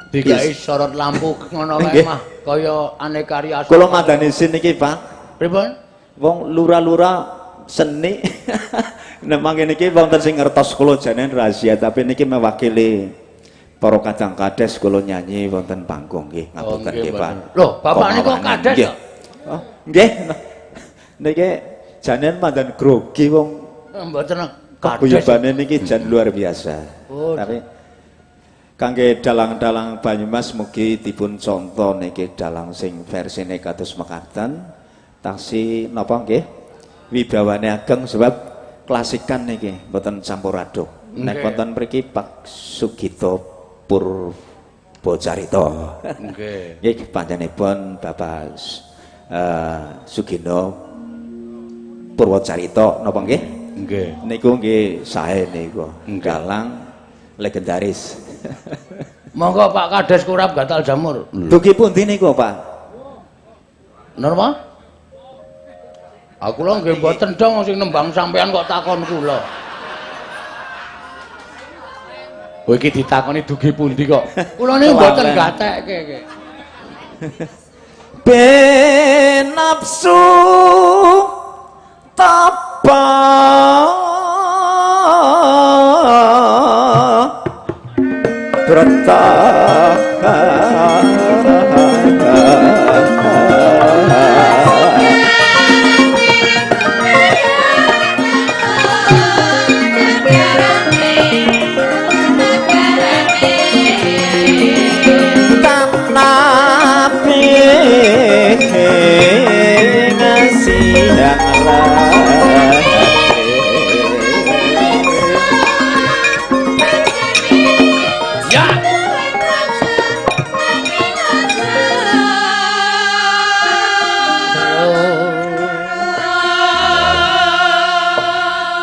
Digawe sorot lampu ngono kae mah kaya aneka rias. Kula mandani sin niki, Pak. Pripun? Wong lura-lura seni. Nek mangke niki wonten sing ngertos kula jane rahasia, tapi niki mewakili para kadang kades kula nyanyi wonten panggung nggih. Ngapunten nggih, Pak. Lho, bapak niku kades to? Oh, nggih. Niki jane mandan grogi wong mboten kades. Guyubane niki jan luar biasa. Tapi kangge dalang-dalang Banyumas mugi dipun contoh niki dalang sing versine kados mekaten taksi napa nggih wibawane ageng sebab klasikan niki mboten campur aduk. Nek wonten mriki Pak Sugito Purbocarita. Nggih. Nggih panjenenganipun Bapak Sugino Purwocarita napa nggih? Nggih. Niku nggih sae niku. Dalang legendaris. Monggo Pak Kades kurap gatal jamur. Dugi pundi niku, Pak? Napa? Aku lho nggih mboten dong sing nembang sampean kok takon kula. Oh iki ditakoni dugi pundi kok. Kula niku mboten gatekke iki. Ben nafsu tapa brata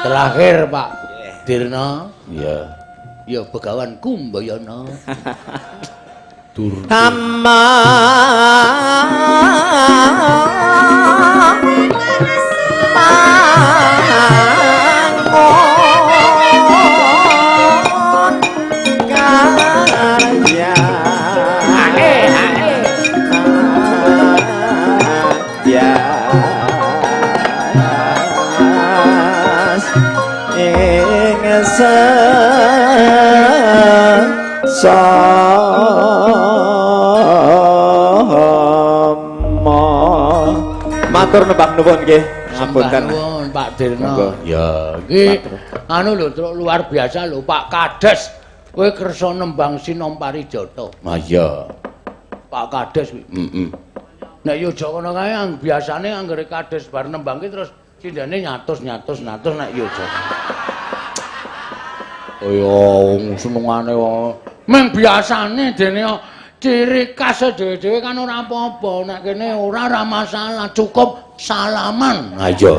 Terakhir Pak Dirna. Iya. Ya Begawan Kumbayana. Dur. Amma mangun kaya sama matur nembah nuwun nggih. Ngapunten nuwun Pak Dirna. Ya iki anu lho truk luar biasa lho Pak Kades. Kowe kersa nembang Sinom Parijata. Ha iya. Pak Kades kuwi. Heeh. Nek yo aja ngono kae biasane anggere kades bar nembang ki terus cindane nyatus-nyatus nyatus nek yo aja. Oh ya senengane wong. Meng biasane dene ciri khas dhewe-dhewe kan ora apa-apa. Nek kene ora masalah, cukup salaman. Ha iya.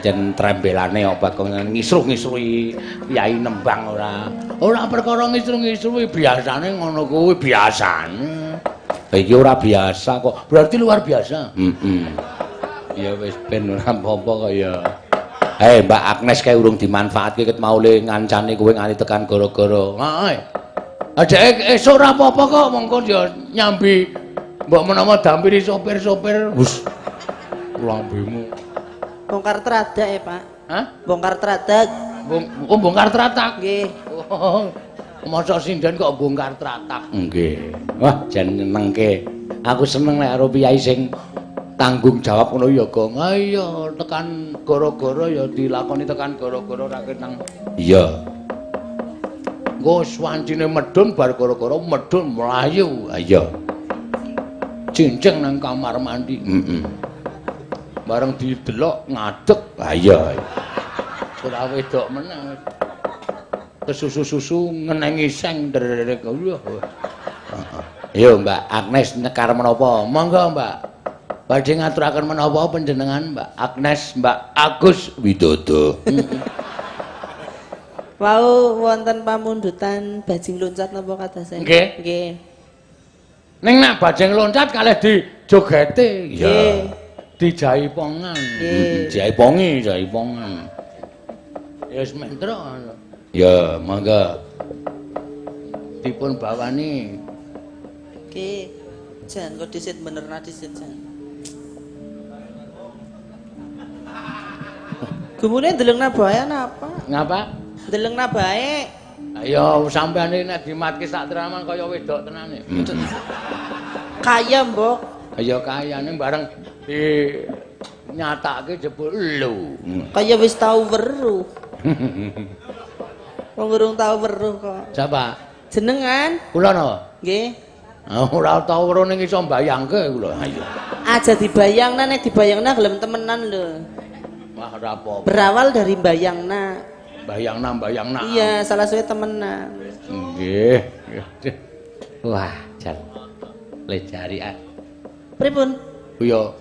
Pancen trembelane kok Bagong ngisruh-ngisruhi piyai nembang ora. Ora perkara ngisruh-ngisruhi, biasane ngono kuwi biasane. Lah iki ora biasa kok. Berarti luar biasa. Heeh. Ya wis ben ora apa-apa kok ya. Mbak Agnes kae urung dimanfaatke ket mau le ngancane kowe nganti tekan gara-gara. Heeh. Adeke esuk ora apa-apa kok mongko ya nyambi mbok menawa dampiri sopir-sopir. Wus. Lambemu. Bongkar teradak ya, Pak. Hah? Bongkar teradak. Oh, bongkar teratak. Nggih. Oh. Mosok sinden kok bongkar teratak. Nggih. Wah, jan nyenengke. Aku seneng nek karo piyai sing tanggung jawab ngono ya, Gong. Ha iya, tekan gara-gara ya dilakoni tekan gara-gara ra ketang. Iya. Engko swancine medhun bar gara-gara medhun mlayu. Ha iya. Cincing nang kamar mandi. Heeh. Bareng didelok ngadeg. Ha iya. Ora wedok meneh. Kesusu-susu ngenengi seng ndrek. Yo Mbak Agnes nyekar menapa? Monggo Mbak. Badhe ngaturaken menapa panjenengan Mbak Agnes, Mbak Agus Widodo. Wau wonten pamundutan bajing loncat napa kadase? Nggih. Nggih. Ning nek bajing loncat kalih dijogete. Nggih. Dijaipongan. Nggih. Jaipongi, jaipongan. Ya wis mentrok. Ya, monggo. Dipun bawani. Oke. Jan kok disit bener na disit jan. Gumune ndeleng nabae napa? Ngapa? Ndeleng nabae. Ayo sampean iki nek dimatke sak teraman kaya wedok tenane. Kaya, Mbok. Ya kayane bareng di nyatake jebul lho. Kaya wis tau weruh. Wong urung tau weruh kok. Sapa? Jenengan? Kula napa? Nggih. Ora tau weruh ning iso mbayangke kula. Ayo. Aja dibayangna, nek dibayangna gelem temenan lho. Wah, ora apa-apa. Berawal dari bayangna. Bayangna, bayangna. Iya, salah suwe temenan. Nggih. Wah, jan. Le jarian. Pripun? Ya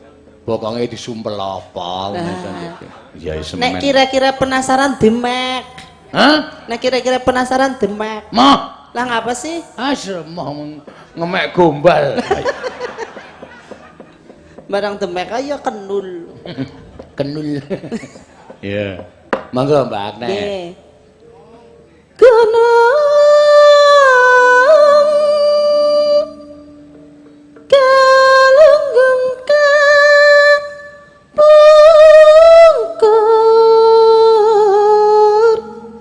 bokonge disumpel apa Ya semen. Nek kira-kira penasaran demek. Hah? Nek kira-kira penasaran demek. Moh. Lah ngapa sih? Ah, moh ngemek gombal. Barang demek ayo kenul. Kenul. Iya. Monggo Mbak Agnes. Nggih. Gunung galunggung kapungkur.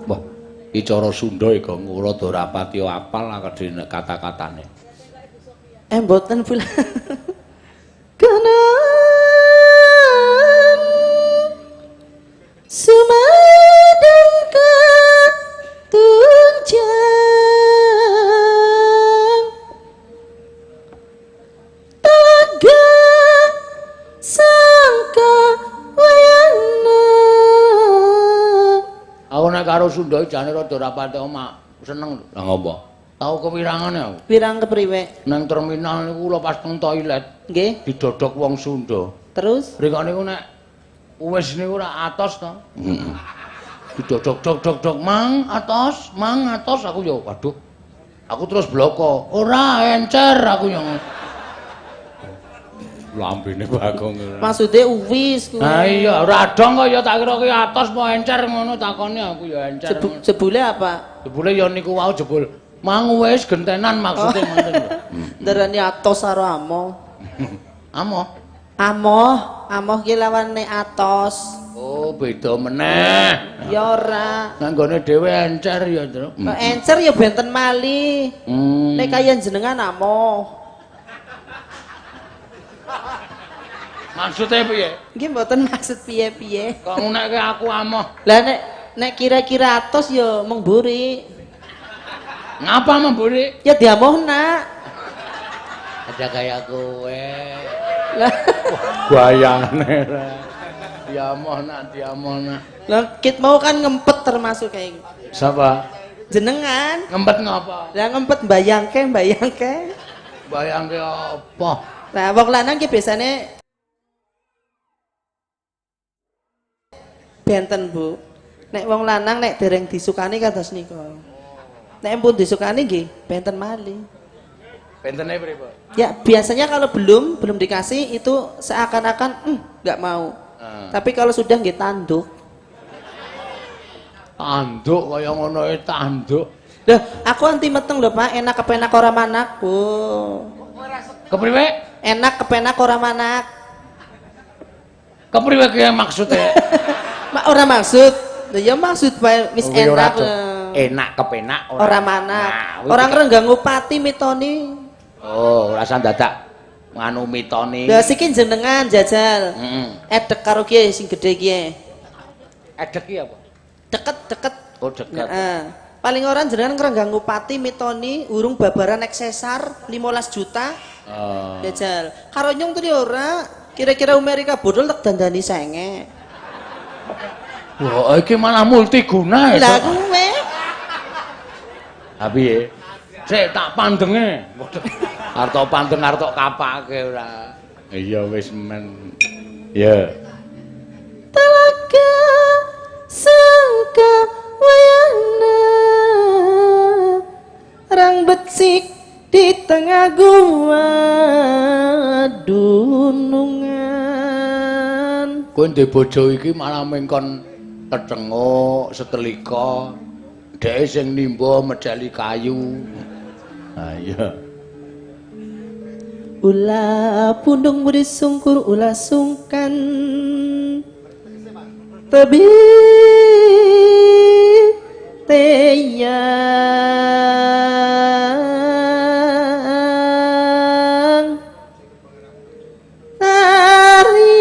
Wah, iki cara Sunda iki rada ora pati apal akeh kata-katane. Mboten pula. Gunung Sumedang katunjang Telaga sangka wayana. Aku nek karo Sunda jane rada ora pati mak seneng. Lah ngopo? Tau kewirangane aku. Wirang kepriwe? Nang terminal niku kula pas teng toilet. Nggih. Didodok wong Sunda. Terus? Mriko niku nek wis niku ora atos to. Heeh. Didodok dok dok dok mang atos, mang atos aku ya waduh. Aku terus bloko. Ora encer aku ya. Lambene Bagong ora. Maksude wis kuwi. Ha iya, ora dong kok ya tak kira ki atos apa encer ngono takone aku ya encer. Jebule apa? Jebule ya niku wau jebul. Mang wis gentenan maksude ngoten lho. Ndarani atos karo amo. Amo? Amoh, amoh ki lawane atos. Oh, beda meneh. Ya ora. Nang nggone dhewe encer ya, Tru. Kok encer ya benten malih. Nek kaya jenengan amoh. Maksudnya piye? Nggih mboten maksud piye-piye. Kok ngunekke aku amoh. Lah nek kira-kira atos ya mengburi. Ngapa memburi? Ya diamohna. Ada kaya kowe. Lah bayangane ra. Diamohna, diamohna. Lah kit mau kan ngempet termasuk kayak gitu. Sapa? Jenengan. Ngempet ngapa? Lah ngempet bayangke, bayangke. Bayangke apa? Lah wong lanang ki biasane benten, Bu. Nek wong lanang nek dereng disukani kados nika. Nek pun disukani nggih benten malih. Bentene pripun? Ya biasanya kalau belum dikasih itu seakan-akan nggak mau. Tapi kalau sudah nggih tanduk. Tanduk kaya ngono e tanduk. Loh, aku anti meteng lho, Pak. Enak kepenak ora manak, Bu. Kepriwe? Enak kepenak ora manak. Kepriwe ki maksude? Mak ora maksud. Lha ya maksud bae wis enak. Enak kepenak ora manak. Ora ngrenggang ngupati mitoni. Oh, ora usah dadak nganu mitoni. Lah siki jenengan jajal. Heeh. Edek karo kiye sing gedhe kiye. Edek ki apa? Deket-deket. Oh, deket. Heeh. Paling ora jenengan ngrenggang ngupati mitoni urung babaran nek sesar 15 juta. Oh. Jajal. Karo nyong tadi ora, kira-kira Amerika bodol tak dandani senge. Wah, iki malah multiguna ya. Lah kuwe. Ha piye? Sik tak pandenge. Waduh. Arto pandeng arto kapake ora. Iya wis men. Ya. Telaga sangka wayana rang becik di tengah gua dunungan. Kowe ndek bojo iki malah mengkon tetenguk setelika. Dheke sing nimba medhali kayu. Ha iya. Ula pundung budi sungkur ula sungkan tebi teyang tarim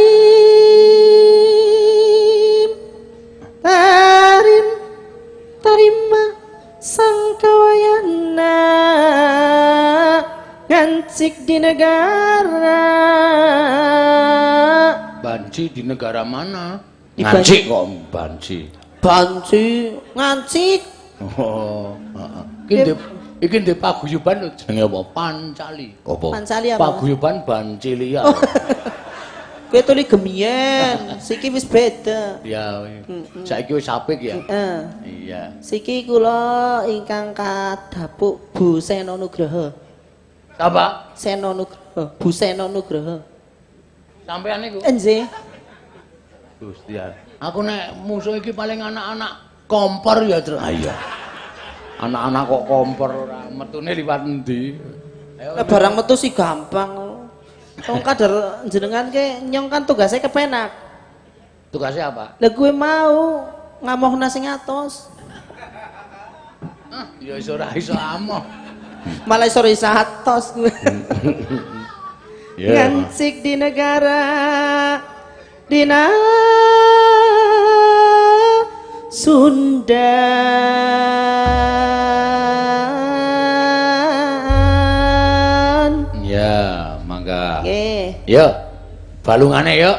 tarim tarima sang kawayana ngancik di negara. Banci di negara mana? Di Ngancik kok banci. Banci ngancik. Oh, heeh. Iki ndek paguyuban lho jenenge apa? Pancali. Apa? Pancali apa? Paguyuban Bancilia. Kowe tuli gemien, siki wis beda. Ya, saiki wis apik ya. Heeh. Iya. Siki kula ingkang kadhapuk Bu Seno Nugroho. Sapa? Seno Nugroho, Bu Seno Nugroho. Sampean niku? Nggih. Gusti. Aku nek musuh iki paling anak-anak kompor ya, Tru. Ha iya. Anak-anak kok kompor ora metune liwat endi? Ayo Lah barang metu sih gampang. Wong kader jenengan ke nyong kan tugasnya kepenak. Tugasnya apa? Lah gue mau ngamohna sing atos. Ah, ya iso ora iso amoh. Malah iso ora iso atos gue. Ya. Ngancik di negara dina Sunda. Ya, mangga. Nggih. Yo. Balungane yo.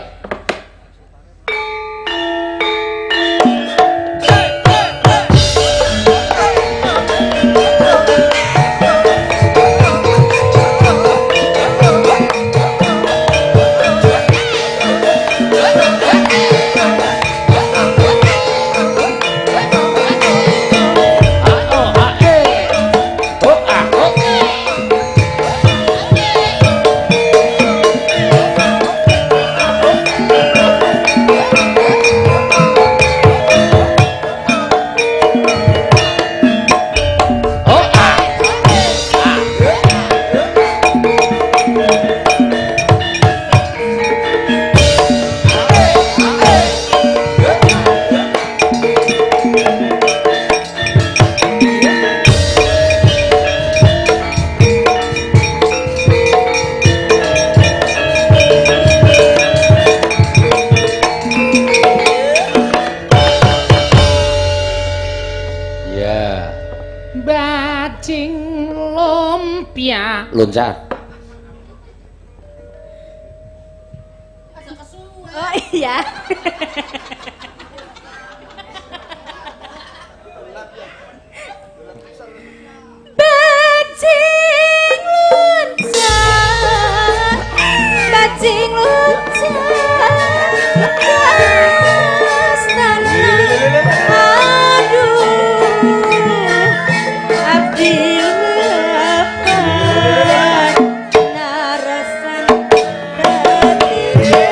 Ya. Bajing lumpia. Loncat. Oh iya. Bajing loncat, bajing loncat, aduh, abdi lepat, narasan ketinggalan.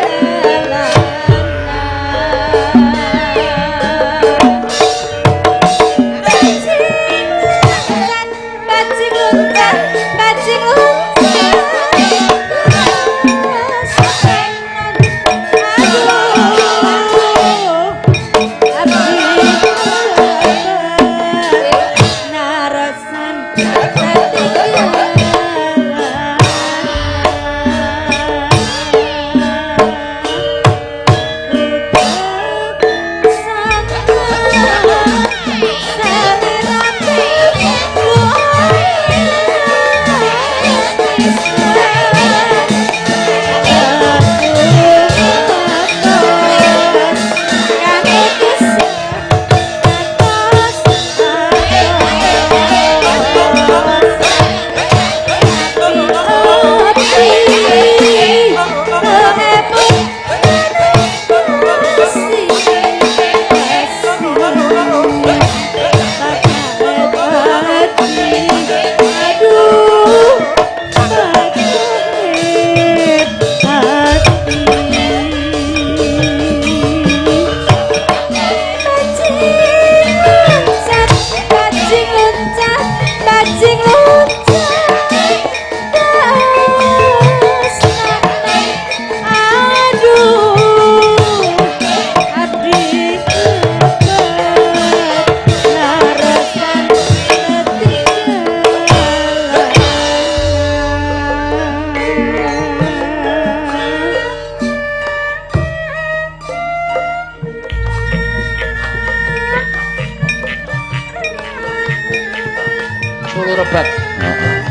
telu rebab. Heeh.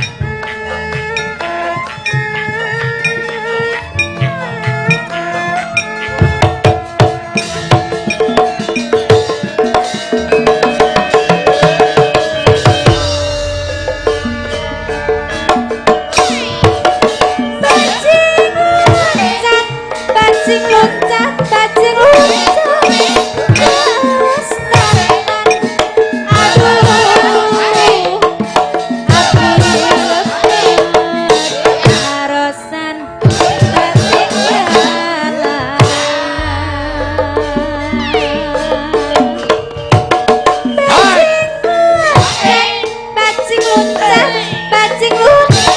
Bajing loncat, bajing loncat, aduh, arosan ketinggalan. Bajing loncat, bajing loncat,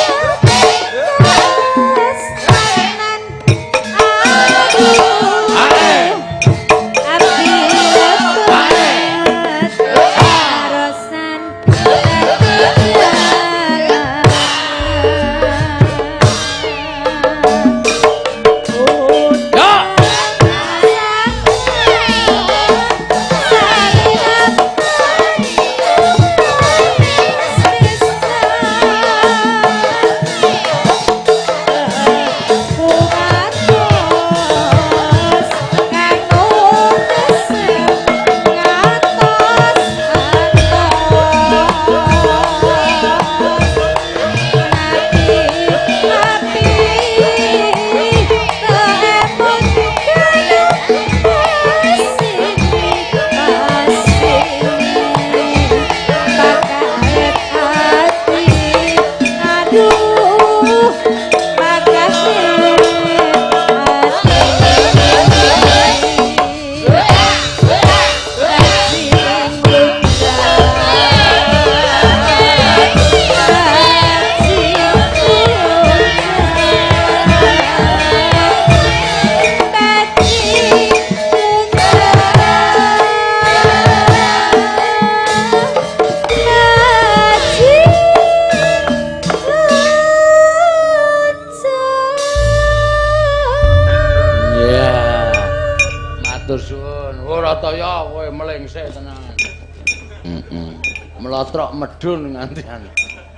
Mlotrok medun ngantian.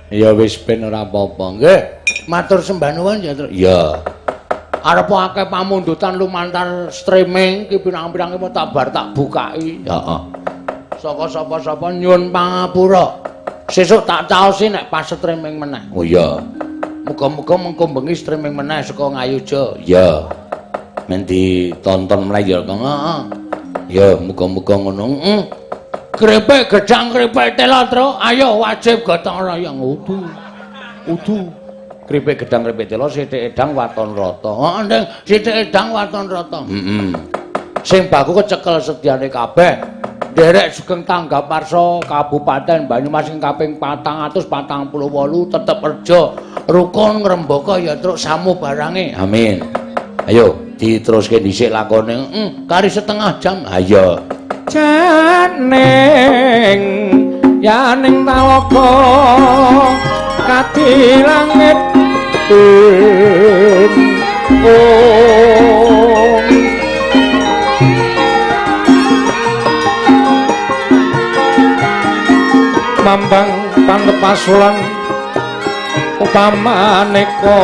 Ya wis ben ora apa-apa. Nggih, matur sembah nuwun ya, Truk. Iya. Arep akeh pamundutan lumantar streaming ki pirang-pirang ki tak bar tak bukai. Heeh. Saka sapa-sapa nyuwun pangapura. Sesuk tak caosi nek pas streaming meneh. Oh iya. Muga-muga mengko bengi streaming meneh saka Ngayuja. Iya. Men ditonton meneh ya, Kang. Heeh. Ya, muga-muga ngono. Heeh. Krepek gedang krepek tela, Truk. Ayo wajib gotong royong. Udu. Udu. Krepek gedang krepek tela sithik edang waton rata. Heeh, Ndeng, sithik edang waton rata. Heeh. Sing baku kecekel sedyane kabeh. Nderek sugeng tanggap warsa Kabupaten Banyumas sing kaping 448 tetep reja rukun ngrembaka ya, Truk, samu barange. Amin. Ayo diteruske dhisik lakone. Kari setengah jam. Ayo. Janing yaning talaga kadi langit mambang pantepas lan upamaneka.